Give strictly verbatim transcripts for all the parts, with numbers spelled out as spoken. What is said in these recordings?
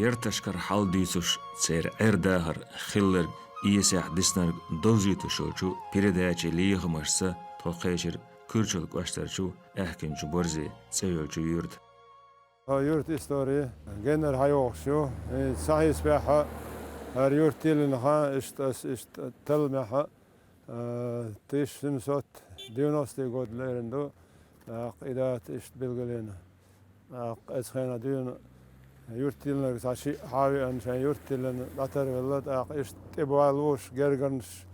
Ярташкара хьал дуьйцуш, церан Ӏер-дахар хилларг, эсехь диснарг довзуьйтуш йолчу передачин лехамашца тхо кхечира Куьрчал кӀоштарчу Аьхкинчу Борзе цӀе йолчу юьрта. Хьо юьрта истори геннара хьайогӀуш ю. И ца хьийсабехьа, хӀара юьрта тиллина хан, иштта ас, иштта талламехьа, а, тысяча семьсот девяностый год лерина ду, тӀаккха и дата иштта билгалйина. ТӀаккха эцу хенахь дуьйна юьрта тиллинарг цхьа шиъ хьа а веана, шайн юьрта тиллина дӀатарвелла, тӀаккха иштта тӀебоалуш, гергарнаш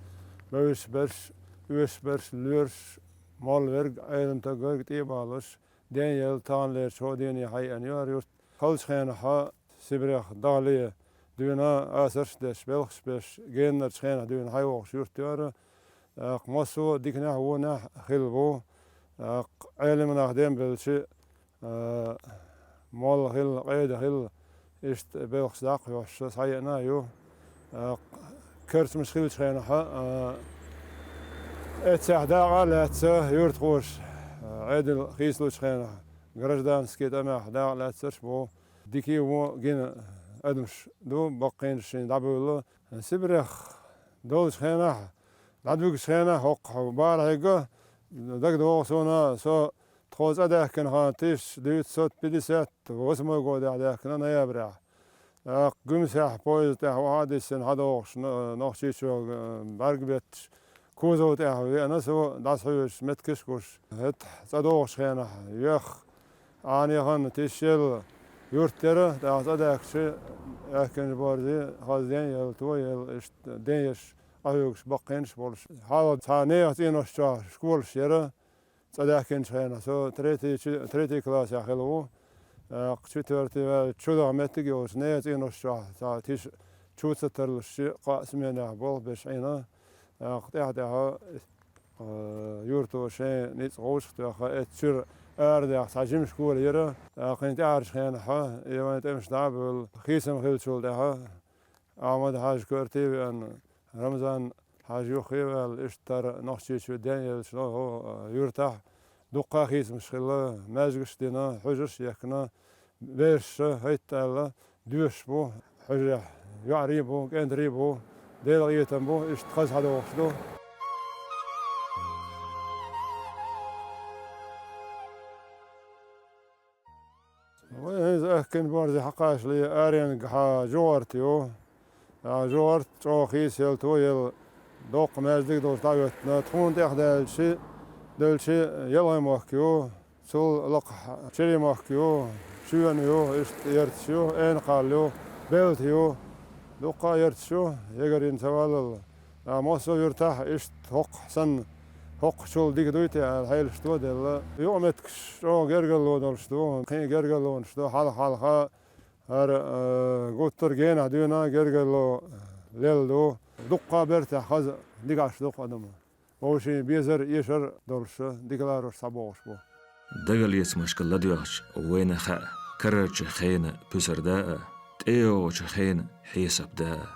бевзаш берш, оьшуш берш, лоьраш, молла верг, Ӏеламстаг верг тӀебоалуш, ден елла таханлерчу хӀокху дийне хьайеана ю хӀара юрт. Халчу хенахьа Сибрех дахале дуьйна асарш а деш, белхаш а беш, геннарчу хенахь дуьйна хьайогӀуш юрт ю хӀара. ТӀаккха массо а диканехь а, вонехь а хилла бу. ТӀаккха Ӏеламнах дем белча, а, молла хилла, къеда хилла, иштта белхаш даккха а йоьшуш схьаеана а ю. ТӀаккха керчамаш хиллачу хенахьа, а, эццехь дакъа а лаьцна, юьртахоша, а, Ӏедал хийцалучу хенахь, гражданский тӀамехь дакъа лаьцнарш а бу. Дика а, вон а гина адамаш ду, баккхийнаш шина дӀабевлла. Сибрех долчу хенахь, дӀадуьгучу хенахь, хӀокху бала хьегна, дагадогӀу суна, со тхо цӀа даьхкина хан, тысяча девятьсот пятьдесят восьмой годехь даьхкина ноябрехь. ТӀаккха Гуьмсехь поезд тӀехь охьа а диссина, хьадогӀуш, но-, Нохчийчоьнга, э, бӀаьрг бетташ, кузов тӀехь веана со, дӀасахьоьжуш, меттигаш а гуш. ХӀетахь цӀа догӀучу хенахь, йоьхна, Ӏанеханна тишъелла юрт яра, тӀаккха цӀа даьхкича, Аьхкинчу Борзе хаза ден елла, то елла, иштта ден еш, Ӏахьоьгуш баккхийнаш а болуш. Хьалха цхьа нехан цӀенош чохь школаш яра, цӀа даьхкинчу хенахь со третий чи-, третий классехь хилла ву. ТӀаккха четвёртый ваьлла, чу даха меттиг а йолуш, нехан цӀенош чохь цхьа тиша чу ца тарлуш, ши-кхаа сменехь болх беш Ӏийна. ТӀаккха тӀаьхьа-тӀаьхьа, а, юрто шайн ницкъ вовшах а тоьхна, эццу чуьра арадаьхна цхьа жима школа яра. ТӀаккха кхин тӀаьхьарчу хенахьа, и вайн тӀемаш дӀа а бевлла, хийцам хиллачул тӀаьхьа, Ахьмад-Хьаьжа коьрте а веана, Рамзан-Хьаьжа юххе а ваьлла, иштта тара Нохчийчоь ден еллачу хӀокху юьртахь дуккха а хийцамаш хилла, маьждигаш а дина, хьуьжарш а ехкина, бераш а хӀайтта аьлла, доьшуш бу, хьуьжарехь йоӀарий а бу, кӀентарий а бу, Делан къинхетам бу, иштта хаза хьадогӀуш ду. Вай хӀинца Аьхкинчу Борзе хьакхачале, аренга хьан жугӀарт ю. Ахьа жугӀарт чӀогӀа хийцаелла, тоелла, доккха маьждиг а долуш дӀахӀоьттина, тхуна тӀехдаьлча, делча ЯлгӀай мохк ю, цул лакхахь Чери мохк ю, Шоьна ю, иштта Ярташ ю, Эйнакхалла ю, Белта ю, дуккха а Ярташ ю, ягарйина ца валлал. Ткъа массо а юьртахь иштта хӀокху санна, хӀокхучул дика дуй те аьлла, хьелаш тоделла. Юкъаметтигаш чӀогӀа гергарло долуш ду, кхин а гергарлонаш ду, хьалха-хьалха хӀара, э, гуттар а генахь дуьйна гергарло лелла ду. Дуккха а бертахь хаза дигахь ду-кх адам. Вовшийн безар а, эшар а долуш, дика ларош схьабогӀуш бу. Дагалецамашка ладоьгӀча, вайна хаьа, карарчу хенан пуьсар да а, тӀейогӀучу хенан хьесап да а.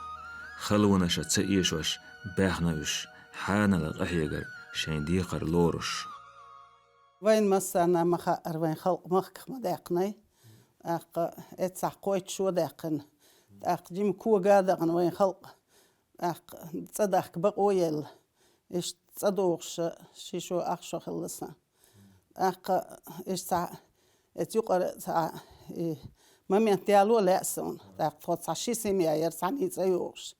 Халонаша ца эшош баьхна уьш, хьанал къахьегар шайн декхар лоруш. Вайн массарна ма хаьара, вайн халкъ махках ма даьккхинай. ТӀаккха эццахь кхойтта шо даьккхина. ТӀаккха жима кога а дахана вайн халкъ. ТӀаккха цӀа дахка бакъо елла. Иштта цӀа догӀуш ши шо, ах шо хилла сан. ТӀаккха иштта цхьа, эца юкъара цхьа, и, момент яло а лаьа суна. ТӀаккха тхо цхьа ши семья яра цхьаьна цӀа йогӀуш.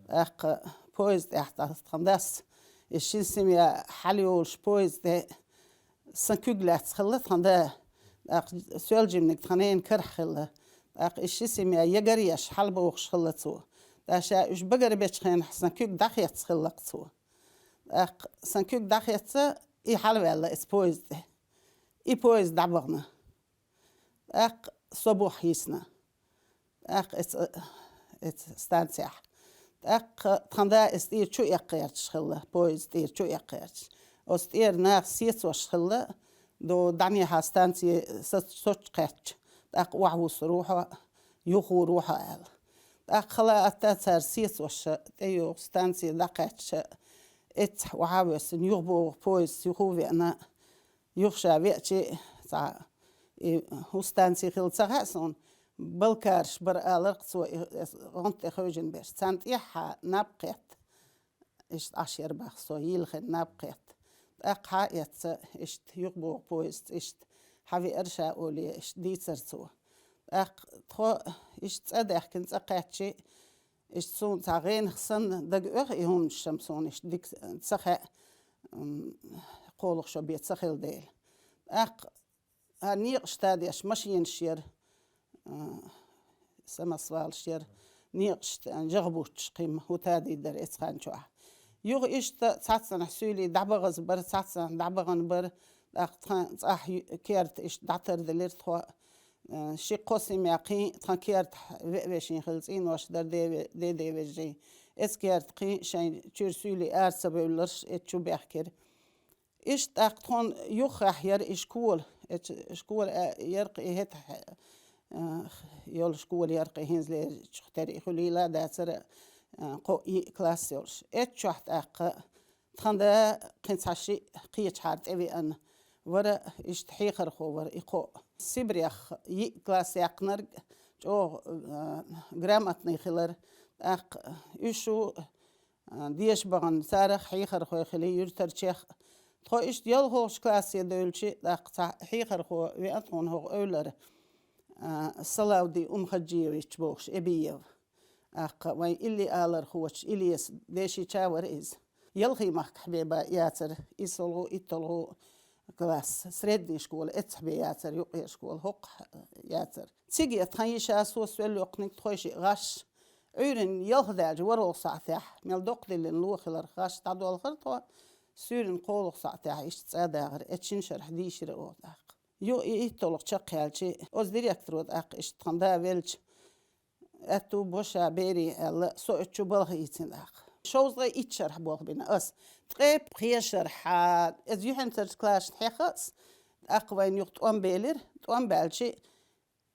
ТӀаккха поезд тӀехь тхан дас, и ши семья хьалайолуш поезде, сан куьг лаьцна хилла тхан да. ТӀаккха соьлжимниг тхан ненан карахь хилла. ТӀаккха и ши семья ягар а еш, хьалабохуш хилла цо. ТӀаккха ша уьш багарбечу хенахь сан куьг дӀахецна хилла-кх цо. ТӀаккха сан куьг дӀахецна, и хьалаваьлла эца поезде. И поезд дӀабахана. ТӀаккха со бухахьа йисна. ТӀаккха эца, эца станцехь. ТӀаккха тхан да эца тӀера чу эккха гӀерташ хилла, поезд тӀера чу эккха гӀерташ. Оцу тӀера наха сецош хилла, до дӀанехьа станци со-, соцу кхаьчча, тӀаккха охьавуссур ву хьо, юхавур ву хьо аьлла. ТӀаккха хала атта цара сецош тӀейогӀу станци дӀакхаьчча, эццахь охьа а воьссина, юхабогӀу поезд юха а веана, юха ша веача, цхьа, и хӀун станци хилла ца хаьа суна, Балкараш бара аларх цо, и, эс гӀонт тӀе хевжина берш. Царна тӀехьа наб кхетта. Иштта Ӏаш яр бах со, йилхина наб кхетта. ТӀаккха хьа а эцца, иштта юхабогӀу поезд, иштта хьавеара ша оле, иштта дийцар цо. ТӀаккха тхо иштта цӀа даьхкина, цӀа кхаьччи, иштта суна цхьа гӀенах санна дага оьху и хӀуманаш, амма суна иштта дика ца хаьа, м, кхоалгӀа шо бен ца хилла дела. ТӀаккха хӀара некъаш тадеш машенаш яра, а, самосвалаш яра, некъаш т-, жагӀа бутташ кхин хӀу тадийдар эцхьан чохь. Юха иштта цхьаццанхьа суьйлий дӀабахаза бара, цхьаццанхьа дӀабахана бара, тӀаккха тхан цӀахь ю-, керта иштта дӀатарделира тхо, а, ши-кхо семья кхин тхан керта ве-, вешин хилла цӀийнош дара деве-, де-де вежжий. Эц керта кхин шайн чуьра суьйлий ара ца бевлларш эц чу баьхкира. Иштта тӀаккха тхуна юххехь яра и школа. Эцу школа, а, яра кхин и хӀетахь, а, йолу школа яра кхин хӀинзалерчух тера и хуьлийла а дацара, а, кхо-йиъ класс йолуш. Эцу чохь тӀаккха тхан да кхин цхьа шиъ кхечахьара тӀевеана вара, иштта хьехархо вара и кхоъ. Сибрех йиъ класс яьккхинарг чӀогӀа, а, грамотный хилар. ТӀаккха уьш шу а, деша бахана царах хьехархой хили юьртарчех. Тхо иштта ялхолгӀачу классе девлчи, тӀаккха цхьа хьехархо веана тхуна хӀокху эвлара, а, Салавди Умхаджиевич бохуш, Эбиев. ТӀаккха вайн илли алархочу Илеса дешича вара иза. Ялхий-Махкахь бен ба яцара, иссалгӀу, итталгӀу класс, средний школа эццахь бен яцара, юккъера школа хӀокхахь яцара. Цига тхан йиша со соьллакхниг тхойшиъ гӀаш, Ӏуьйранна ялх даьлча ворхӀалгӀа сахьтехь, мел доккха диллина ло хиларх гӀаш дӀадолхара тхо, суьйранна кхоалгӀа сахьтехь иштта цӀа а дахара, эцу шина шарахь дийшира оха тӀаккха. Ю и итталгӀа чекхъяьлчи, оцу директоро тӀаккха иштта тхан да велча, аьтту бо ша берийн аьлла, со оцу чу балха ийцина тӀаккха. Шовзткъе итт шарахь болх бина ас. Ткъе пхи шарахь, иза юьхьанцарчу классашна хьеха ас, тӀаккха вайна юха тӀом белира, тӀом баьлчи,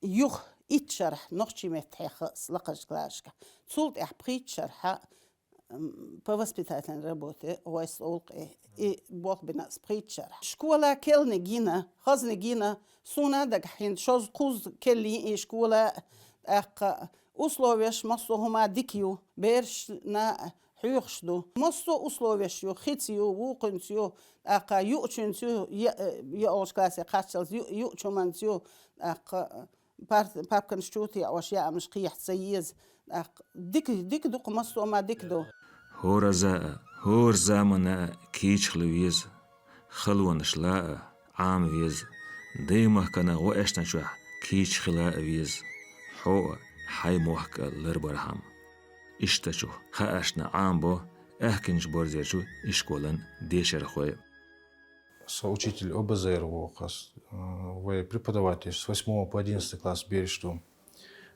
юха итт шарахь нохчийн меттахь хьеха ас лакхарчу классашкахь. Цул тӀаьхьа пхийтта шарахь, м, по воспитательной работе гӀойс олу кхе. И болх бина ас пхийтта шарахь. Школа келниг йина, хазниг йина, суна а дагахь хӀинца шозза-кхузза келлий и школа, тӀаккха условияш массо а хӀума дика ю, берашна хьоьхуш ду. Массо а условияш ю, хица ю, вукхуьнца ю, тӀаккха юучуьнца ю, е-, е олуш классе кхаччалц ю, юучу хӀуманца ю, тӀаккха пар-, папканаш чу а теӀош, яамаш кхехьа ца еза. ТӀаккха дика, дика ду кху массо а ма дика ду. ХӀора заа, хӀора замана а кийча хила веза, халонаш лаа а, Ӏама веза, даймахкана гӀо эшначохь кийча хила а веза, хьо а, хьайн мохк а ларбархьама. Иштта чу хааршна Ӏамабо аьхкинчу борзерчу ишколан дешархой. Со учитель О Б З Р ву хас, э, вай преподаватель с восьмого по одиннадцатый класс берш ду.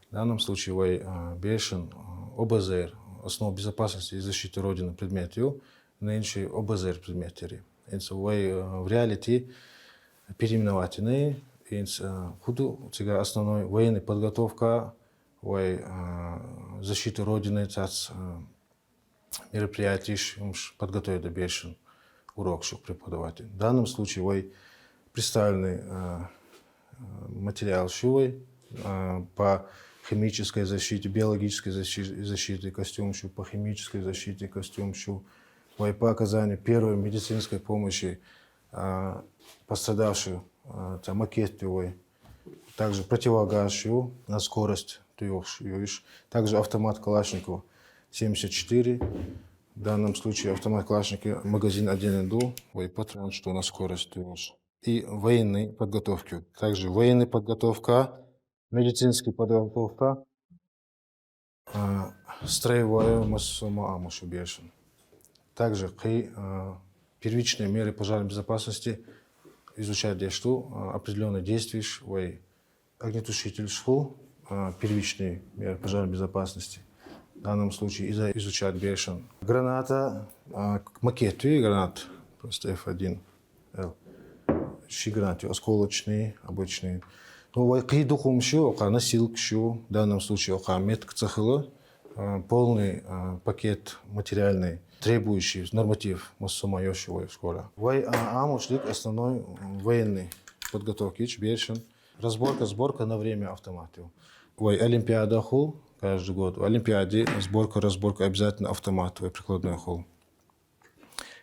В данном случае вай, э, бершин, э, О Б З Р, основа безопасности и защиты Родины предмет ю, нынче О Б З Р предмет яри. Инца вай, э, в реалити переименовать ини, инца, э, худу цига основной военная подготовка, вай, э, защита Родины, цац, э, мероприятиеш, хӀумаш подготовить ду бершин урокаш преподаватель. В данном случае вай представленный, э, э, материал шу вай, э, по химической защите, биологической защи-, защите костюм шу, по химической защите костюм шу, вай по оказанию первой медицинской помощи, э, пострадавшим, э, там макет ю вай. Также противогаз шу на скорость туйохш юйш. Также автомат Калашникова семьдесят четыре. В данном случае автомат Калашникова магазин один иду, вай патрон шу на скорость туйохш. И военной подготовки. Также военная подготовка, медицинская подготовка, а, строевая массома амушу бершин. Также кхи, а, первичные меры пожарной безопасности изучать деш ду, а, определённые действия ш-, вай огнетушитель шху, а, первичные меры пожарной безопасности. В данном случае иза-, изучать бершин. Граната, а, к-, макет ю гранат, просто Ф один. Л. Ши гранат ю, осколочный, обычный. Ну, вай кхи дукхум шу, ока носилка шу, в данном случае ока метка ца хила, а, полный, а, пакет материальный, требующий норматив, массома йошу вай школа. Вай, а, амуш дик основной, м, военный подготовка ич бершин. Разборка, сборка на время автомат ю. Вай олимпиада хул каждый год. Олимпиаде сборка, разборка обязательно автомат вай прикладной хул.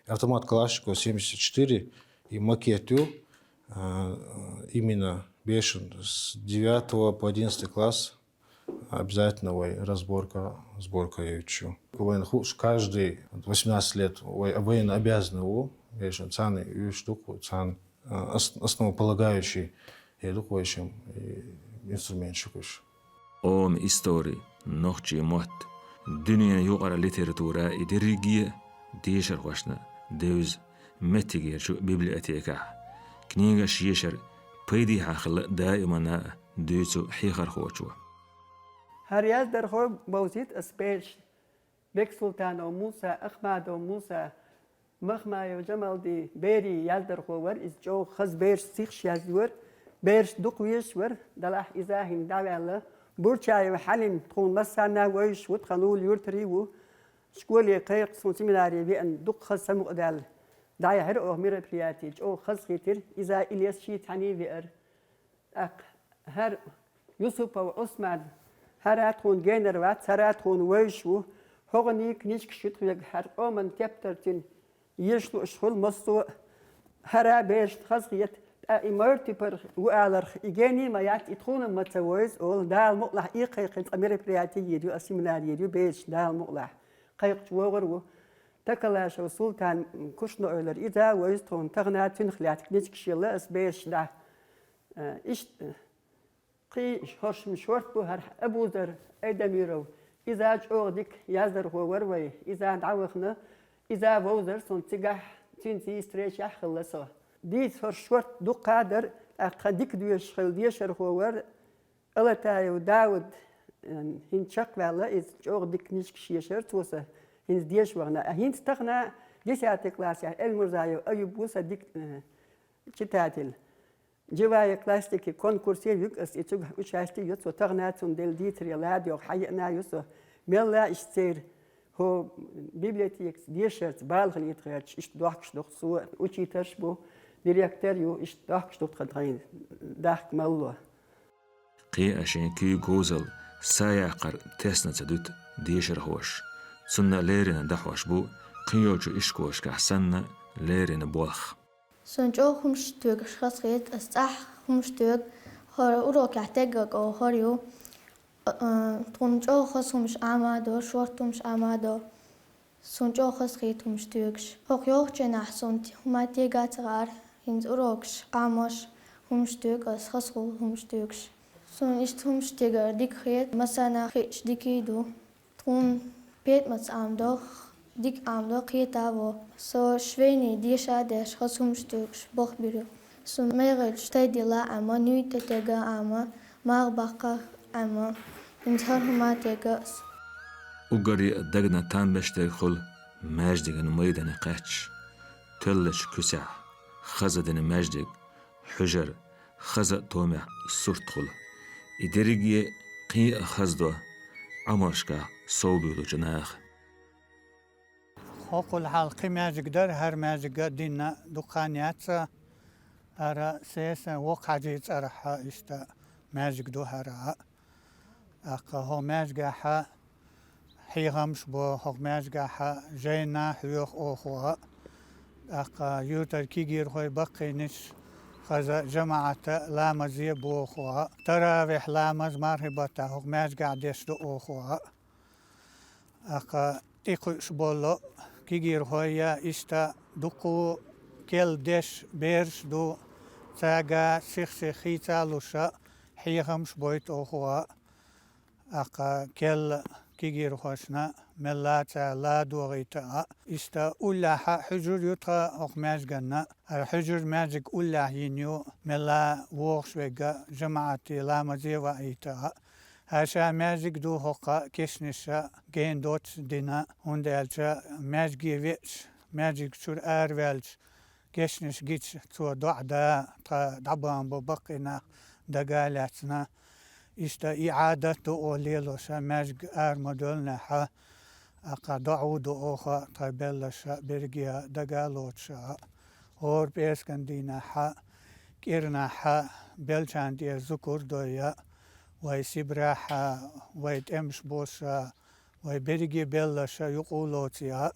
Автомат Калашникова семьдесят четыре и макет ю, а, именно бешен с девятого по одиннадцатый класс обязательно вай разборка, сборка я учу. Вайн хуш каждый восемнадцать лет вай военно обязанный у, бешен цаны ю штуку, цан, а, ос-, основополагающий я духующим и инструмент шукуш. Ома истори, нохчий мотт, дуьненан юкъара литература и дерриге а дешархошна девза меттигерчу библиотекахь. Книгаш ешар пайдехьа хилла даимана дуьйцу хьехархочо. ХӀара яздархо бовзийта ас бераш. Бексултанов Муса, Ахмадов Муса, Махмаев Жамалди, берийн яздархо вара, иза чӀогӀа хаза бераш сихаш яздора, бераш дукха везаш вара, делахь иза хӀинца дӀаваьлла. Бурчаев Хьалим тхуна массарна вевзаш ву, тхан ула юьртара ву. Школе кхайкха, суна семинаре веана, дукха хаза самукъадаьлла. ДӀаяхьира оха мероприяти, чӀогӀа хазахийтира, иза Илес ший цхьаьний веара. ТӀаккха хӀара Юсупов Ӏусман, хӀара тхуна генара вац, хӀара тхуна вевзаш ву, хӀокхуьнан книжкаш ю тхоьга, хӀара къоман тептар цуьнан езаш лууш хуьлу массо а, хӀара берашна хазахета, ткъа и мартипар ву аларх, и гений ма яц, и тхуна ма ца вевза, олу, Дала мукъалахь, и кхайкхина цкъа мероприяти йийр ю, а семинар йийр ю, бераш Дала мукъалахь кхайкхачу вогӀур ву. Такалашев Султан Кушна-Эвлара, иза вевза тхуна, тахана цуьнах лаьцна книжкаш елла ас берашна дӀа. Э, иштта, кхин хӀорш шорта бу хӀара Абузар Айдамиров. Иза чӀогӀа дика яздархо вара вай. Иза дӀавахана, иза вовзара суна цигахь, цуьнца и встречехь хилла со. Дийца хӀорш шорта дуккха а дара, тӀаккха дика доьшуш хилла дешархо вара. Алатаев Дауд, э, хӀинца чекхваьлла, иза чӀогӀа дика книжкаш ешара цо сан, хӀинца деша вахана. А хӀинца тахана десятый классехь Эльмурзаев Аюб ву сан дика, э, читатель. Живая классика конкурсе вуьгу ас, и цуьнга участие йо цо, тахана цунна делла дийцаре лада йогӀу хьаеана ю со. Мелла иштта церан хӀо библиотекаца дешарца бала хилийта гӀерташ, иштта дохкуш ду-кх со, учитель бу, директор ю, иштта дохкуш ду-кх тхан тхайн дахка малло. Кхин а шен куьйга говзалла са яккхар тесна ца дуьту дешархоша. Цунна леррина дӀахьош бу кхин йолчу ишколашкахь санна леррина болх. Суна чӀогӀа хӀумаш тоьгуш хазахета, ас цӀахь хӀумаш тоьгу, хӀора урокехь тегга кӀо хӀора ю. Э, тхуна чӀогӀа хаза хӀумаш Ӏама а до, шорта хӀумаш Ӏама а до. Суна чӀогӀа хазахета хӀумаш тоьгуш. ХӀокху йолчу хенахь суна те-, хӀума тега ца гӀара, хӀинца урокаш, Ӏамош, хӀумаш тоьгу ас, хазахула хӀумаш тоьгуш. Суна иштта хӀумаш тегар дика хета, массарна хиъча дика а ду. Тхуна петамаца Ӏамадо, дика Ӏамадо, кхета а во. Со швейни деша а деш, хаза хӀумаш тоьгуш болх бира. Суна мегӀаллаш тайдилла Ӏама, нуьйта тега Ӏама, магӀа баккха Ӏама, хӀинца хӀара хӀума тега ас. Уггаре а дагна там беш дерг хуьлу маьждиган майдане кхаьчча, тоьллачу куьцехь хаза дина маьждиг, хьуьжар, хаза а томехь сурт хуьлу. И дерриге а кхин а хазадо Ӏамалшкахь совбуьйлучу наха. ХӀокхул хьалха кхин маьждиг дара, хӀара маьждиг а дина дукха хан яц, хӀара Сесан воккха хьаьжин цӀарахь иштта маьждиг ду хӀара. ТӀаккха хӀокху маьждигехь хьехамаш бо, хӀокху маьждигехь жайна хьоьху оха. ТӀаккха юьртара кегийрхой баккхийнаш хаза жамаӀата ламазе боху. Таравихь ламаз мархи баттахь хӀокху маьждигехь деш ду оха. ТӀаккха тӀекхуьуш болу кегийрхой а иштта дуккха а керла деш бераш а ду, цаьрга сих-сиха хийца а луш, хьехамаш а бойту оха. ТӀаккха керла кегийрхошна мелла а цара ла а догӀийта а. Иштта уллехь а хьуьжар ю тхан хӀокху маьждиганна. ХӀара хьуьжар маьждиг уллехь йина ю, мелла а вогӀуш верг а жамаӀате ламазе а ваийтар а. ХӀара ша маьждиг ду хӀокху кешнаш а гена доцуш дина, хӀунда аьлча маьждиге веача, маьждиг чуьра араваьлча, кешнаш гича цо доӀа дан, тхан дӀабахана бу баккхий нах дага а лаьцна. Иштта и Ӏадат ду оха лелош, маьждиг ара ма доьллинехь, тӀаккха доӀа ву ду оха тхан белларш берриге а дага а лоцуш. ХӀора пӀераскан дийнахь, кӀирнахь, беллачарна тӀера зукар а дой, Вай Сибрехьа, вай тӀемаш боша, вай берриге беллаша юкъе лоций а,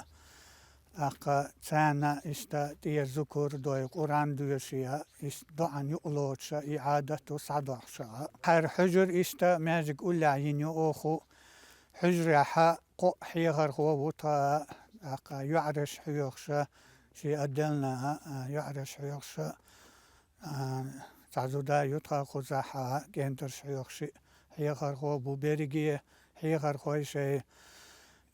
тӀаккха царна иштта тӀера зукар дой, Къуръан доьший а, иштта доӀан юкъе лоцуша, и Ӏадат ду схьадоахкуша а. ХӀара хьуьжар иштта маьждиг уллехь йина ю оха, хьуьжарехьа кхо хьехархо ву тха, тӀаккха йоӀараш хьоьхуша, ши отдельно а, йоӀараш хьоьхуша, а, цхьа зуда ю тха кхузахьа, кӀентарш хьоьхуш, хьехархо бу берриге, хьехархой шоай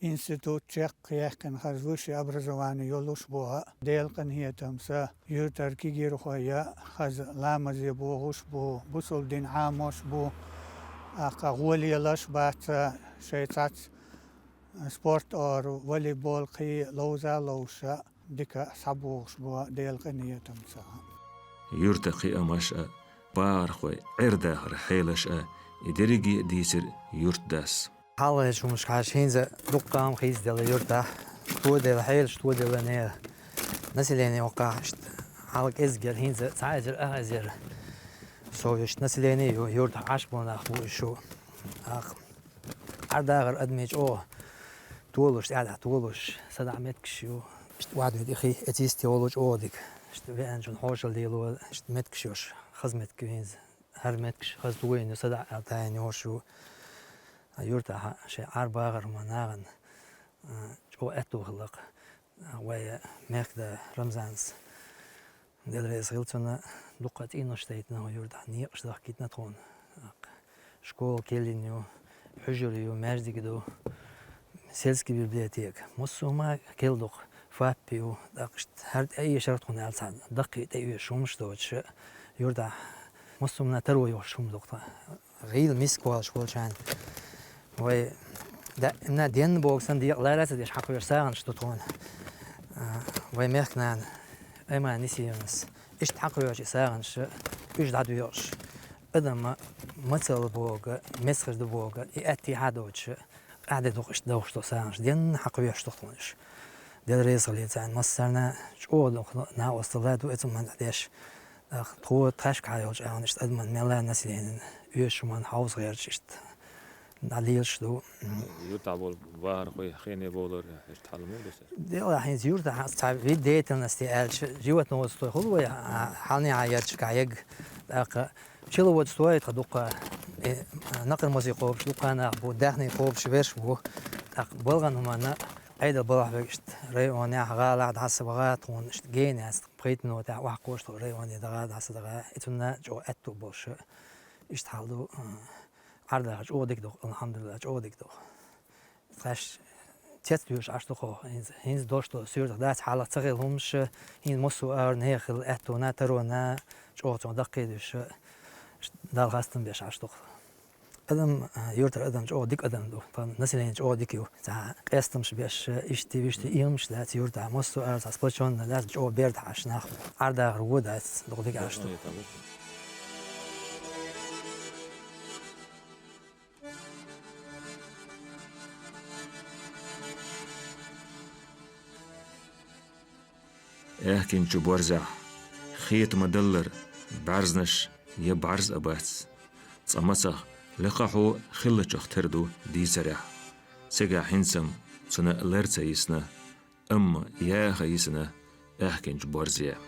институт чекхъяьккхина хаза высшее образование йолуш бу а. Делан къинхетамца юьртара кегийрхой а хаза ламазе богӀуш бу, бусалба дин Ӏамош бу, тӀаккха гӀолаелаш бац, шоай цхьацца спорт ору, волейбол, кхин ловза а ловша, дика схьабогӀуш бу Делан къинхетамца. Юьртан кхиамаш а, багӀархой Ӏер-дахаран хьелаш а и дерриге а дийцира юьртдас. Хьалхарчу хӀуманашкахьа хӀинца дуккха а хийцаделла юьртахь, тоделла хьелаш, тоделла нехан. Население воккхахь иштта хьалха кӀезиг яра, хӀинца цхьа эзар, ах эзар сов иштта население ю, юьртахь Ӏаш болу нах бу уьш шу. ТӀаккха Ӏер-дахаран адамийн чӀогӀа толуш, тӀаьхьа толуш, садаӀа меттигаш ю. Иштта ваьдда веъча хи эцийсте волу чӀогӀа дика. Иштта веанчунна хьошалла лело, иштта меттигаш йолуш, хаза меттиг ю хӀинца. ХӀара меттигаш хаза тойина ю, садаӀа аьлла тайина йолуш ю. Юьртахьа шайн Ӏер-бахар ма нахана, а, чӀогӀа аьтто хилла-кх. Вай мехкда Рамзанца Дела реза хила цунна, дуккха цӀенош дайтина хӀун юьртахь, некъаш дахкийтина тхуна. Школа кхоьллина ю, хьуьжар ю, маьждиг ду, сельский библиотека. Массо а хӀума кхел доккху, ФАП ю, тӀаккха иштта хӀара тӀеэшар тхуна аьлла цхьа даккхий тӀеоьшуш хӀумаш доцуш, юьртахь массо а хӀуманна таро йохуш хӀума доккху тхуна. ГӀийла миска кхоллаш волчарна. Вай да-, имна денна богу санна декъа лара а ца деш хьакхоьруш сагӀанаш ду тхуна. А, вай мехкан нана Айман Нисимовас иштта хьакхоьруш и сагӀанаш, уьш дӀадоькъуш. Адам мацалла богу, мецахь ду богу, и аьттехьа а доцуш, къаьхьа де дукха иштта довхуш ду сагӀанаш. Денна хьакхоьруш ду тхуна уьш. Дела реза хилийла царна массарна, чӀогӀа дукха накъосталла ду оцу хӀуманна тӀехь деш. ТӀаккха тхо тхаьшкахьа йолчу агӀонаш адаман мелла населенин оьшуш хӀуманна хьовса гӀерташ иштта дӀалелаш ду. Юьртахь болу бахархой хене бовлар иштта хьала муха ду цара? Делахь хӀинца юьртахь цхьа вид деятельности аьлча, животноводство хуьлу вай, а, хьалнехьа ярчакахь егга. ТӀаккха пчеловодство а тхан дуккха, э, накъармазий кхобуш дуккха нах бу, даьхний кхобуш верш бу. ТӀаккха балгӀан хӀуманна Ӏедал балахь вегаш иштта районехь, гӀалахь дӀасабаха тхуна иштта генаяц. Пхийтта минотехь охьакхочуш тхо районе даха, дӀасадаха, и цунна чӀогӀа аьтто болуш, иштта хьал ду, а, Ӏер-дахар чӀогӀа дика ду, алхьамдулиллахӀ, чӀогӀа дика ду. Тхаьш цец доьшуш Ӏаш ду хьо, хӀинца, хӀинца дош ду, суьртах дац хьалха ца хилла хӀумаш, хӀинца массо а агӀор нехан хилла аьттона, тарона, чӀогӀа цунах даккхийдеш, Далла хастам беш Ӏаш ду хьо. Адам, а, юьртара адам чӀогӀа дика адам ду. Тхан население чӀогӀа дика ю. Цхьа къестамаш беш, иштта, виштта иймаш дац юьртахь. Массо а цхьа сплочённо дац, чӀогӀа берда Ӏаш нах. Ӏер-дахар вон дац, дукха дика Ӏаш ду. Аьхкинчу борзехь хетама даллар бӀаьрзнаш я бӀаьрз а бац. Цкъа мацах лекхахьо хиллачух тера ду дийцарехь. Цигахь хӀинца-м цунна лар ца йисна, амма яха йисна аьхкинчу борзе.